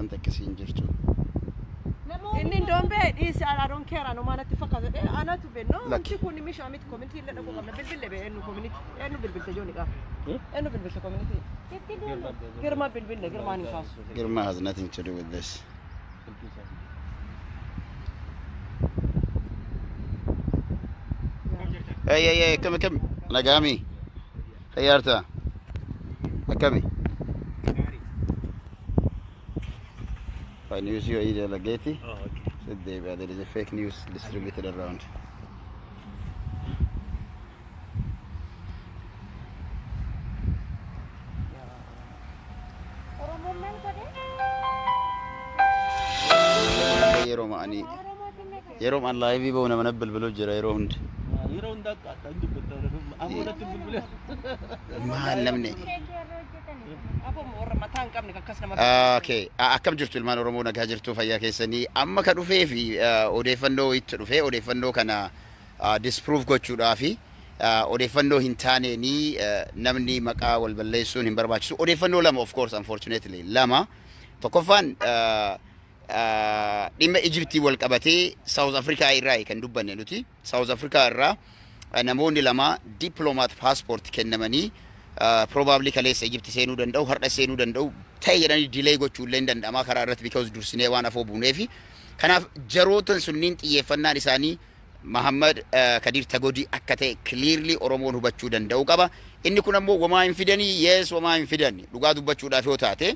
Wanta akkasii hin jirtu. Inni indoon bee dhiisi, I don't care, anuma natti fakkaata. Anatu be no. Lakki. Wanti kun mishaa miti, community illee dhaquu qabna. Bilbille be, eenyu community, eenyu bilbilte jooni qaba, eenyu bilbilte community? Girma bilbille, Girmaan hin kaasu. Girma has nothing to do with this. Hey, hey, hey, akkami, akkami? Nagaami? Fayyaarta? Akkami? News yoo idea lageeti. Sit there, there is a fake news distributed around. Oromoon maal godhe? Yeroo ma'anii Oromootiin meeqa? Yeroo an live bahu nama na bilbiluu jira yeroo hundi. Yeroo hundaa akka hin dubbatta, amma natti bilbile. Maal namni? Keekii warra hojjetan. Aboo, warra mataa hin qabne akkas nama. Okay. Akkam jirtu ilmaan Oromoo? Nagaa jirtu? Fayyaa keessanii? Amma ka dhufee fi odeeffannoo itti dhufee odeeffannoo kana disprove gochuudhaa fi odeeffannoo hin taaneenii namni maqaa wal balleessuun hin barbaachisu. Odeeffannoo lama, of course, unfortunately lama. Tokkoffaan dhimma Ijiptii wal qabatee South Africa irraa kan dubbanne nuti. South Africa irraa namoonni lama diplomat passport kennamanii probably kaleessa Ijipti seenuu danda'u, har'a seenuu danda'u ta'e jedhanii delay gochuu illee hin danda'ama karaa irratti, because dursinee waan afoo buuneefi. Kanaaf jarootan sunniin xiyyeeffannaan isaanii Mahammad Kadir Tagodii akka ta'e clearly Oromoon hubachuu danda'u qaba. Inni kun ammoo wamaa hin fidanii, yes, wamaa hin fidan dhugaa dubbachuudhaaf yoo taate.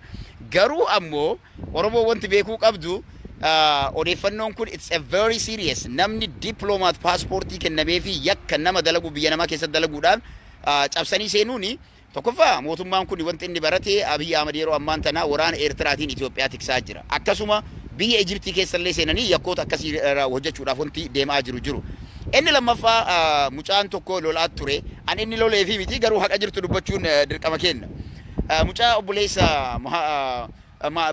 Garuu ammoo Oromoo wanti beekuu qabdu, odeeffannoon kun it's a very serious. Namni diplomat paaspoortii kennamee fi yakka nama dalagu biyya namaa keessatti dalaguudhaan cabsanii seenuuni, tokkoffaa mootummaan kun wanti inni barate, Abiy Ahmad yeroo ammaan tana waraana Eertiraatiin Itoophiyaa tiksaa jira. Akkasuma biyya Ijiptii keessallee seenanii yakkoota akkasii hojjechuudhaaf wanti deemaa jiru jiru. Inni lammaffaa, mucaan tokko lolaa ture. An inni lolee fi miti, garuu haqa jirtu dubbachuun dirqama kenna. Mucaa obboleessa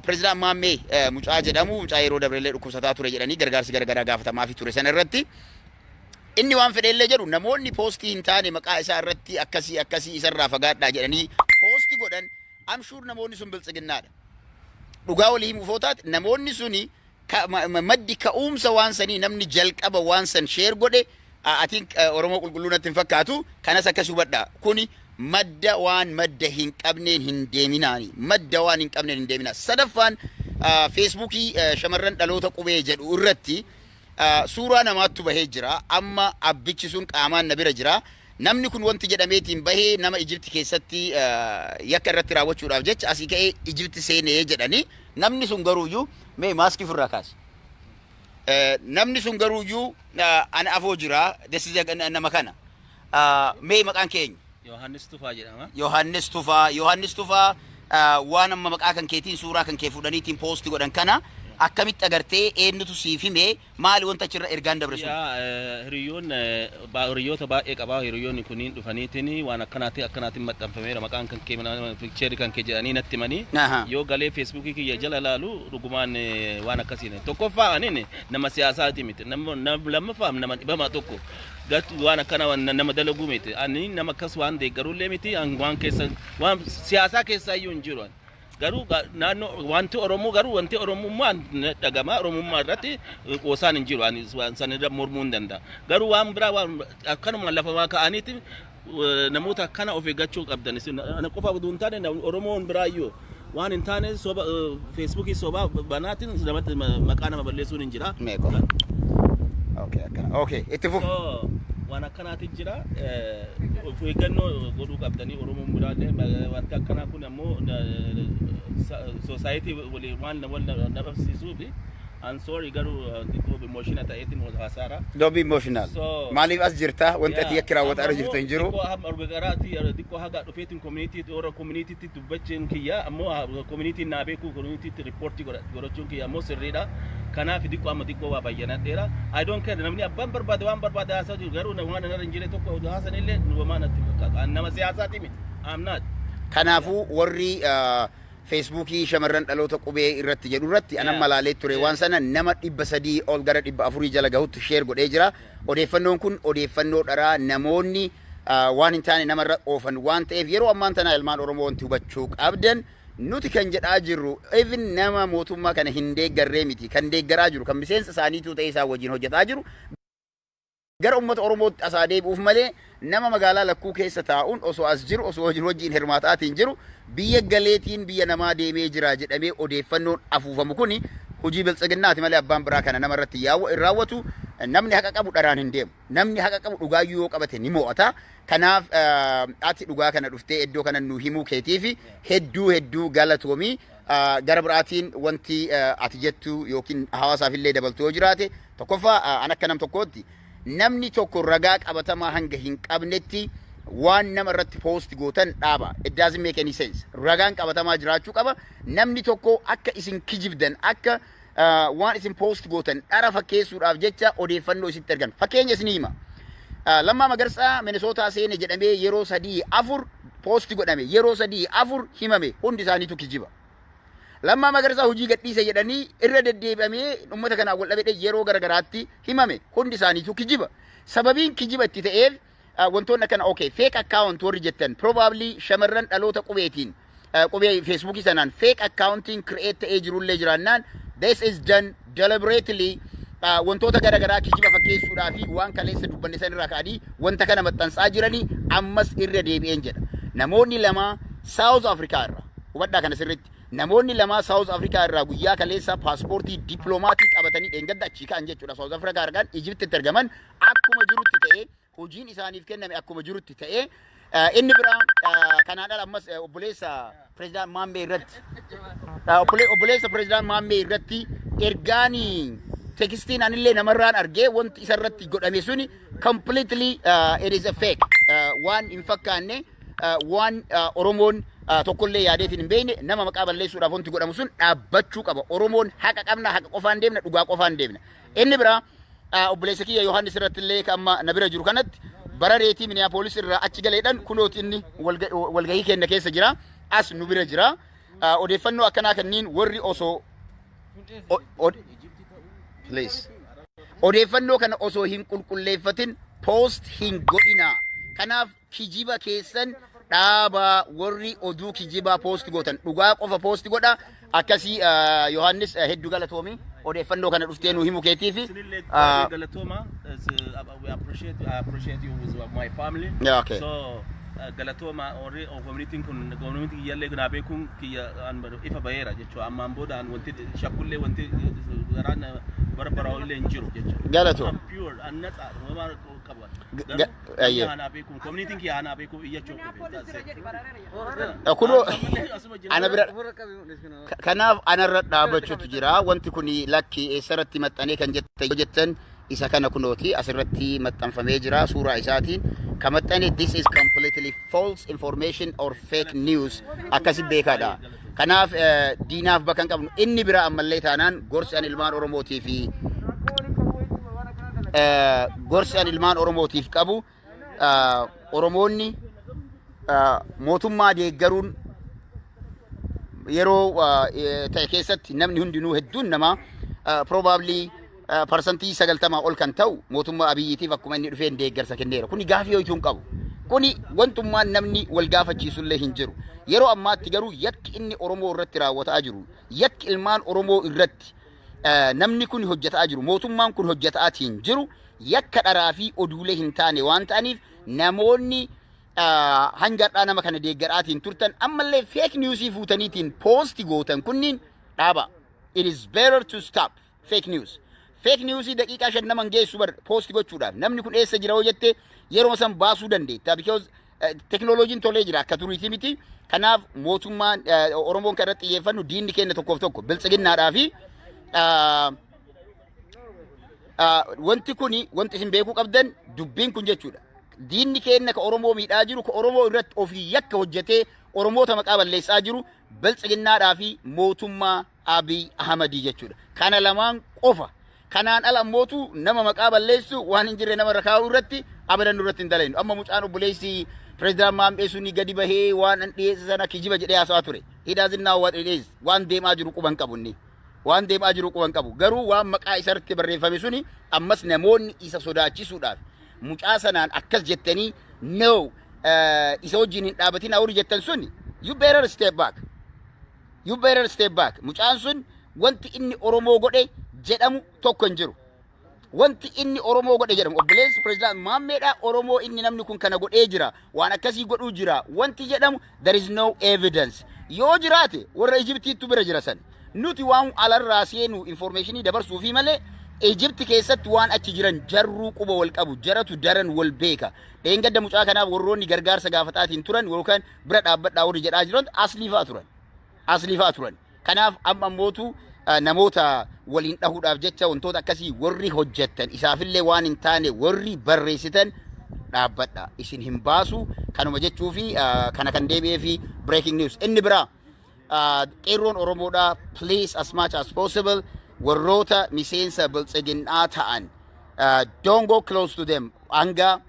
pirezidaant Maammee mucaa jedhamu, mucaa yeroo dabreellee dhukkubsataa ture jedhanii gargaarsi garagaraa gaafatamaafii ture sana irratti, inni waan fedheellee jedhu, namoonni post hin taane maqaa isaa irratti akkasii akkasii isarraa fagaadhaa jedhanii post godhan, I'm sure namoonni sun biltsiginnaadha. Dhugaa walii himuuf yoo taate, namoonni suni maddi ka'umsa waan sanii, namni jalqaba waan san share godhe, I think Oromoo qulqulluu natti hin fakkaatu. Kanas akkas hubadha. Kuni madda waan madda hin qabneen hin deeminaani. Madda waan hin qabneen hin deeminaa. Sadaffaan, Feesbuukii shamarran dhaloota qubee jedhu irratti suuraa namaattu bahee jira. Amma abbichi sun qaamaan na bira jira. Namni kun wanti jedhameetiin bahee nama Ijipti keessatti yakka irratti raawwachuudhaaf jecha asii ka'ee Ijipti seenee jedhanii, namni sun garuuyyuu, mee maaskii ofirraa kaasi. Namni sun garuuyyuu ana afoo jira. This is nama kana. Mee maqaan keenya? Yohaannis Tufaa jedhama. Yohaannis Tufaa. Yohaannis Tufaa, waan amma maqaa kan keetiin suuraa kan kee fuudhaniitiin post godhan kana akkamitti agartee? Eenyutu siif hime? Maali wanta achirra ergaan dabre sun? Yaa hiriyoon hiriyoota baay'ee qabaa. Hiriyoonni kunniin dhufaniitiin waan akkanaatiin akkanaatiin maxxanfameera, maqaan kan kee, picture kan kee jedhanii natti himanii, yoo galee Feesbuukii kiyya jala laalu dhugumaan waan akkasiin. Tokkoffaa, anin nama siyaasaati miti. Lammaffaa, nama dhibamaa tokko waan akkana waan nama dalaguu miti. Ani nama akkas waan deeggarullee miti. Ani waan keessa, waan siyaasaa keessa iyyuu hin jiru ani. Garuu naannoo wanti Oromoo, garuu wanti Oromummaan dhagama, Oromummaa irratti qoosaan hin jiru. Ani waan san irra mormuu hin danda'a. Garuu waan biraa, waan akkanuma lafa waa ka'aniiti namoota akkana of eeggachuu qabdan. Isin ana qofa oduu hin taane, Oromoon biraayyuu waan hin taane soba Feesbuukii sobaa banaatiin namatti maqaa nama balleessuun hin jira. Meeqa? Okay, akkana. Okay, itti fufu. So, waan akkanaati jira. Of eeggannoo godhuu qabdanii Oromoon biraallee. Wanti akkanaa kun ammoo society waliin waan wal dhabamsiisuu fi I'm sorry, garuu xiqqoo emotional ta'eetiin haasaara. Don't be emotional. Maaliif as jirta? Wanti ati yakki raawwataa irra jirtu hin jiru. Xiqqoo hamma garaati xiqqoo haga dhufeetiin community, warra communitytti dubbachuun kiyya ammoo, communityn naa beekuu, communitytti report godhachuun kiyya ammoo sirriidha. Kanaaf xiqqoo amma xiqqoo waa bayyanadheera. I don't care, namni abbaan barbaade waan barbaade haasaa jiru, garuu waan irra hin jirre tokko haasan illee wamaa natti fakkaata. Ani nama siyaasaati miti. I'm not. Kanaafuu warri Feesbuukii shamarran dhaloota qubee irratti jedhu irratti anan malaalee ture waan sana, nama 300 ol gara 400 jala gahutti share godhee jira. Odeeffannoon kun odeeffannoo dharaa namoonni waan hin taane namarra oofan waan ta'eef, yeroo ammaan tana ilmaan Oromoo wanti hubachuu qabdan Nuti kan jedhaa jirru, even nama mootummaa kana hin deeggarree miti, kan deeggaraa jiru, kan miseensa isaaniitu ta'ee isaa wajjin hojjetaa jiru gara uummata Oromootti asaa deebi'uuf malee, nama magaalaa lakkuu keessa taa'uun osoo as jiru, osoo hojii wajjin hirmaataatiin jiru, biyya galeetiin biyya namaa deemee jira jedhamee odeeffannoon afuufamu kuni hojii Biltsiginnaati malee abbaan biraa kana nama irratti hin raawwatu. Namni haqa qabu dharaan hin deemu. Namni haqa qabu dhugaayyuu yoo qabate ni mo'ata. Kanaaf ati dhugaa kana dhuftee iddoo kana nu himuu keetiif hedduu hedduu galatoomii. Gara biraatiin wanti ati jettu yookiin hawaasaaf illee dabaltu yoo jiraate, tokkoffaa, an akka nam tokkootti namni tokko ragaa qabatamaa hanga hin qabnetti waan nama irratti post gootan dhaaba. It doesn't make any sense. Ragaan qabatamaa jiraachuu qaba. Namni tokko akka isin kijibdan, akka waan isin post gootan dhara fakkeessuudhaaf jecha odeeffannoo isitti ergan. Fakkeenya isinii hima. Lammaa Magarsaa Minisootaa seene jedhamee yeroo sadii afur post godhame, yeroo sadii afur himame, hundi isaaniitu kijiba. Lammaa Magarsaa hojii gadhiise jedhanii irra deddeebi'amee uummata kanaan wal dhabee yeroo garagaraatti himame, hundi isaaniitu kijiba. Sababiin kijiba itti ta'eef wantoonni akkana, okay, fake account warri jettan, probably shamarran dhaloota qubeetiin qubee Facebookii sanaan fake accountiin create ta'ee jirullee jiraannaan, this is done deliberately. Wantoota garagaraa kijiba fakkeessuudhaa fi waan kaleessa dubbanne san irraa ka'anii wanta kana maxxansaa jiranii ammas irra deebi'een jedha. Namoonni lama South Africa irraa, hubadhaa kana sirriitti, namoonni lama South Africa irraa guyyaa kaleessa paaspoortii dippiloomatii qabatanii dheengadda achii ka'an jechuudha. South Africa irraa Egyptitti argaman akkuma jirutti ta'ee, hojiin isaaniif kenname akkuma jirutti ta'ee, inni biraa kanaan ala ammas obboleessa pireezidaan Maammee irratti, obboleessa pireezidaan Maammee irratti ergaan textiin anillee namarraan argee, wanti isarratti godhame suni completely it is a fake, waan hin fakkaanne, waan Oromoon tokkollee yaadeetiin hin beekne, nama maqaa balleessuudhaaf wanti godhamu sun dhaabbachuu qaba. Oromoon haqa qabna, haqa qofaan deemna, dhugaa qofaan deemna. Inni biraa obboleessa kiyya Yohaannis irratti illee kan amma na bira jiru kanatti bara reetii Minneapolis irraa achi galeedhaan kunooti inni walgahii keenya keessa jira. As nu bira jira. Odeeffannoo akkanaa kanniin warri osoo, please, odeeffannoo kana osoo hin qulqulleeffatin post hin godhinaa. Kanaaf kijiba keessan dhaabaa, warri oduu kijibaa post gootan dhugaa qofa post godha. Akkasii Yohaannis, hedduu galatoomi odeeffannoo kana dhuftee nu himu keetiifi. Isinillee baay'ee galatooma. We appreciate, I appreciate you with my family. Yeah, okay. So galatooma warri communityin kun, community kiyyallee naa beekuun kiyya an ifa baheera jechuudha. Ammaan booda an wanti shakkullee, wanti garaan bara illee hin jiru jechuudha. Galatoom. I'm pure, an natsa homaa qaba. Ayyee. Anaa beekuun communityin kiyya anaa beekuuf iyyachuu. Kunoo ana bira. Kanaaf anarra dhaabbachuutu jira. Wanti kun lakki eessarratti maxxanee kan jettan yoo jettan, isa kana kunooti asirratti maxxanfamee jira suuraa isaatiin. Ka maxxane, this is completely false information or fake news, akkasi beekaadha. Kanaaf diinaaf bakka hin qabnu. Inni bira ammallee taanaan gorsi an ilmaan Oromootiif qabu, Oromoonni mootummaa deeggaruun yeroo ta'e keessatti namni hundinuu, hedduun namaa, probably 90% ol kan ta'u mootummaa Abiyyiitiif akkuma inni dhufeen deeggarsa kenneera. Kuni gaafii ho'ituu hin qabu. Kuni wantummaan namni wal gaafachiisullee hin jiru. Yeroo ammaatti garuu yakki inni Oromoo irratti raawwataa jiru, yakki ilmaan Oromoo irratti namni kun hojjetaa jiru, mootummaan kun hojjetaatiin jiru, yakka dharaa fi oduulee hin taane waan ta'aniif, namoonni hanga har'aa nama kana deeggaraatiin turtan ammallee fake newsii fuutaniitiin post gootan kunniin dhaaba. It is better to stop fake news. Fake newsii daqiiqaa 5 nama hin geessu bar post gochuudhaaf. Namni kun eessa jira yoo jette, yeroo san baasuu dandeetta. Because teknooloojiin tolee jira, akka turiitii miti. Kanaaf mootummaan Oromoon kan irratti xiyyeeffannu, diinni keenya tokkoof tokko Biltsiginnaadhaa fi wanti kuni, wanti isin beekuu qabdan dubbiin kun jechuudha. Diinni keenya ka Oromoo miidhaa jiru, ka Oromoo irratti ofii yakka hojjetee Oromoota maqaa balleessaa jiru, Biltsiginnaadhaa fi mootummaa Abiy Ahmadii jechuudha. Kana lamaan qofa. Kanaan ala ammootu nama maqaa balleessu, waan hin jirre nama irra kaa'uu irratti abadan irratti hin dalaynu. Amma mucaan obboleessi pireezidaan Maammee suni gadi bahee waan an dhiyeesse sana kijiba jedhee haasa'aa ture. He doesn't know what it is. Waan deemaa jiru quban qabu inni. Waan deemaa jiru quban qabu. Garuu waan maqaa isarratti barreeffame suni ammas namoonni isa sodaachisuudhaaf mucaa sanaan akkas jettanii, no, isa wajjin hin dhaabatin hawri jettan suni, you better step back. You better step back. Mucaan sun wanti inni Oromoo godhe jedhamu tokko hin jiru. Wanti inni Oromoo godhe jedhamu, obboleessi pirezidaant Maammeedha, Oromoo inni namni kun kana godhee jira, waan akkasii godhuu jira wanti jedhamu, there is no evidence. Yoo jiraate warra Ijiptiittu bira jira san. Nuti waan alarraa seenu informationii dabarsuufi malee, Ijipti keessatti waan achi jiran jarruu quba wal qabu, jaratu daran wal beeka. Dheengadda mucaa kanaaf warroonni gargaarsa gaafataatiin turan yookaan bira dhaabbadhaa warri jedhaa jiran aslii fa'a turan. Aslii fa'a turan. Kanaaf amma ammootu namoota waliin dhahuudhaaf jecha wantoota akkasii warri hojjettan, isaafillee waan hin taane warri barreessitan, dhaabbadha. Isin hin baasu kanuma jechuu fi kana kan deebi'ee fi breaking news. Inni biraa, qeerroon Oromoodhaa, please, as much as possible, warroota miseensa Biltsiginnaa ta'an, don't go close to them hanga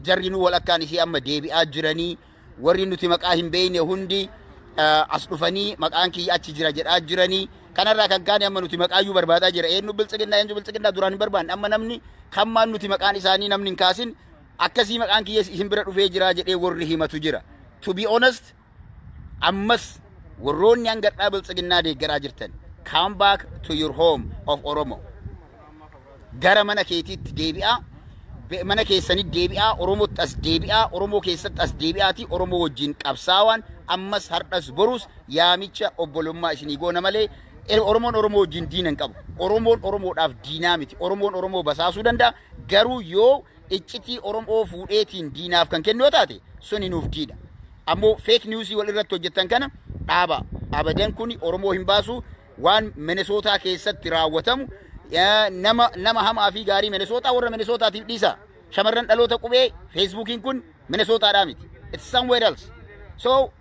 jarri nu wal akkaan isii amma deebi'aa jiranii. Warri nuti maqaa hin beekne hundi as dhufanii maqaan kiyya achi jira jedhaa jiranii. Kanarraa kan kaane amma nuti maqaayyuu barbaadaa jira. Eenyu Biltsiginnaa, eenyu Biltsiginnaa duraan hin barbaanne. Amma namni kammaan nuti maqaan isaanii namni hin kaasin akkasii maqaan kiyya isin bira dhufee jira jedhee warri himatu jira. To be honest, ammas warroonni hangadhaa Biltsiginnaa deeggaraa jirtan, come back to your home of Oromo. Gara mana keetiitti deebi'aa, mana keessanitti deebi'aa, Oromootti as deebi'aa, Oromoo keessatti as deebi'aati Oromoo wajjin qabsaawaan. Ammas, har'as, borus yaamicha obbolummaa isinii goona malee, Oromoon Oromoo wajjin diina hin qabu. Oromoon Oromoodhaaf diinaa miti. Oromoon Oromoo basaasuu danda'a, garuu yoo iccitii Oromoo fuudheetiin diinaaf kan kennu yoo taate, suni nuuf diina. Ammoo fake newsii wal irratti hojjettan kana dhaaba. Abadan kun Oromoo hin baasu. Waan Minesootaa keessatti raawwatamu, nama hamaa fi gaarii Minesootaa warra Minesootaatiif dhiisa. Shamarran Dhaloota Qubee Feesbuukiin kun Minesootaadhaa miti. It's somewhere else. So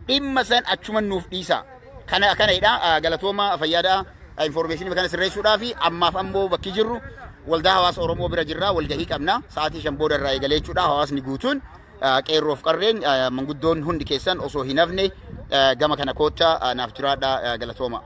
dhimma san achuman nuuf dhiisa. Kana kana galatooma, fayyadaa. Informationii kana sirreessuudhaa fi ammaaf ammoo bakki jirru waldaa hawaasa Oromoo bira jirra. Walgahii qabna sa'aatii 5 booda irraa eegalee jechuudha. Hawaasni guutuun, qeerroof qarreen, manguddoon hundi keessan osoo hin hafne gama kana koottaa. Naaf jiraadha, galatooma.